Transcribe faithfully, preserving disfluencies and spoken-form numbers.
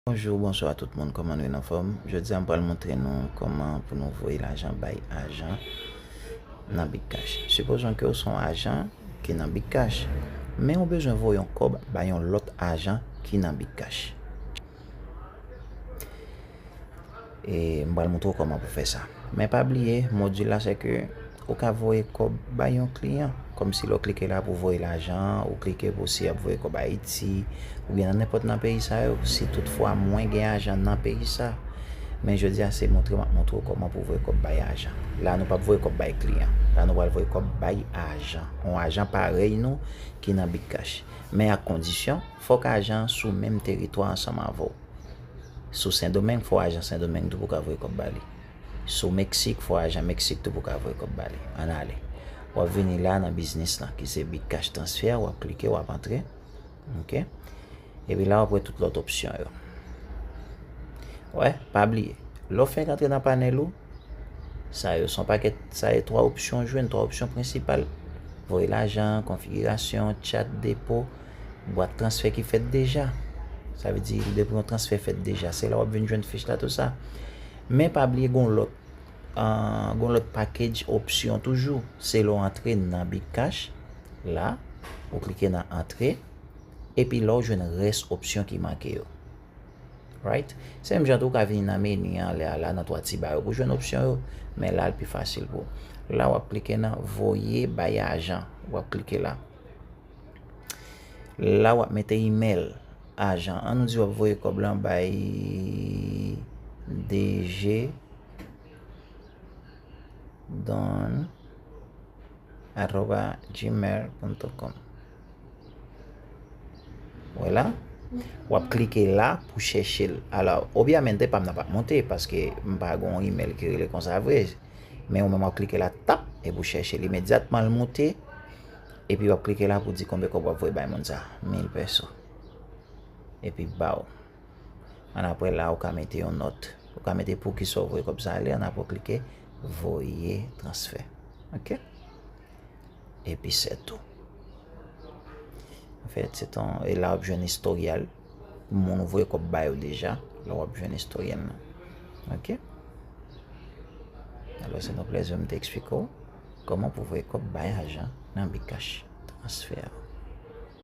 Bonjou, bonswa tout moun, kòman nou ye, anfòm? Jodi a m pral montre nou kòman pou nou voye lajan bay ajan nan Big Cash. Sipozon ke w se yon ajan ki nan Big Cash, men ou bezwen voye yon kòb bay yon lòt ajan ki nan Big Cash. E m pral montre w kòman pou fè sa. Men pa bliye, modil la se ke ou ka voye kòb bay yon kliyan. Kòmsi lè w klike la pou voye lajan, ou klike pou si y ap voye kòb Ayiti, oubyen nan nenpòt nan peyi sa yo, si toutfwa mwen gen ajan nan peyi sa. Men jodi a se montre m ap montre w kòman pou voye kòb bay ajan. La nou p ap voye kòb bay kliyan. La nou pral voye kòb bay ajan. Yon ajan parèy nou ki nan Big Cash. Men ak kondisyon, fòk ajan an sou menm teritwa ansanm avè w. Si w Sendomeng, fò ajan Sendomeng tou pou w ka voye kòb ba li. Si w Meksik, fò ajan Meksik tou pou w ka voye kòb ba li. Ann ale. W ap vini la nan biznis lan, ki se Big Cash Transfer, w ap klike, w ap antre. Oke. Epi la, w ap wè tout lòt opsyon yo. Wè, pa bliye. Lè w fèk antre nan panèl ou, sa yo se yon pakèt, sa yo twa opsyon w jwenn, twa opsyon prensipal. Voye lajan, konfigirasyon, chat, depo, bwat transfè ki fèt deja. Sa vle di, depi yon transfè fèt deja, se la w ap vin jwenn fich la, tou sa. Men pa bliye, gon lòt, ah, gon lòt package opsyon toujou. Se lè w antre nan Big Cash, la, ou klike nan antre, epi la w jwenn rès opsyon ki make yo. Right? Se menm jan tou w ka vini nan meni an anlè a la, nan twa ti ba yo pou jwenn opsyon yo, men la l pi fasil pou ou. La w ap klike nan voye bay ajan. W ap klike la. La w ap mete imèl ajan. An nou di w ap voye kòb lan bay D G Don arobase gmail ponto com. Wè la, w ap klike la pou chèche l. Alò, obviamente pa m nan p ap monte, paske m pa gen yon imèl ki rele konsa vre. Men ou menm w ap klike la, tap, epi w chèche l. Imedyatman l monte, epi w ap klike la pou di konbyen kòb w ap voye bay moun sa. Mil peso. Epi baw. Annapre la, ou ka mete yon nòt. Ou ka mete poukisa w voye kòb sa ale, annapre w klike voye transfè. Oke? Epi se tou. Anfèt, se ton, e la w ap jwenn istoryal moun ou voye kòb ba yo deja, la w ap jwenn istoryal lan. Oke? Alò, se yon plèzi m te eksplike w kòman pou voye kòb bay ajan nan Big Cash Transfer.